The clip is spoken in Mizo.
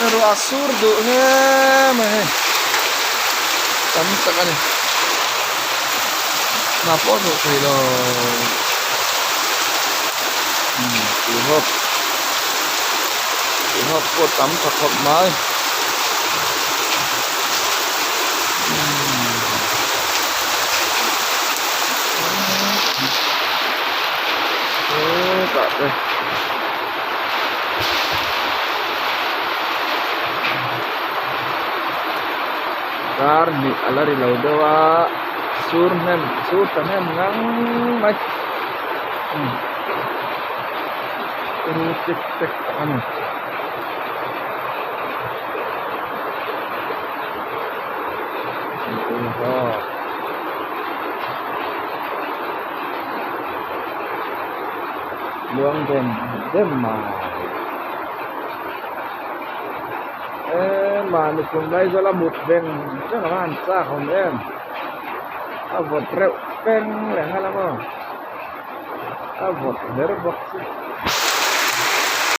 Ruah sur duh hle mai hei tam tak a ni hna pawh a thawh theih lo umm tuihawk tuihawk pawh tam tha khawp mai umm. Hetah te. Dar hnih a la ri lo deuh a sur hnem sur tha hnem ngang mai umm ru tek tek tak a ni. Luang dem dem mai eee mahni kum lai zawla mut veng veng anga an chak awm em a vawt reuh feng leh nghal ang aw a vawt ber bawk si.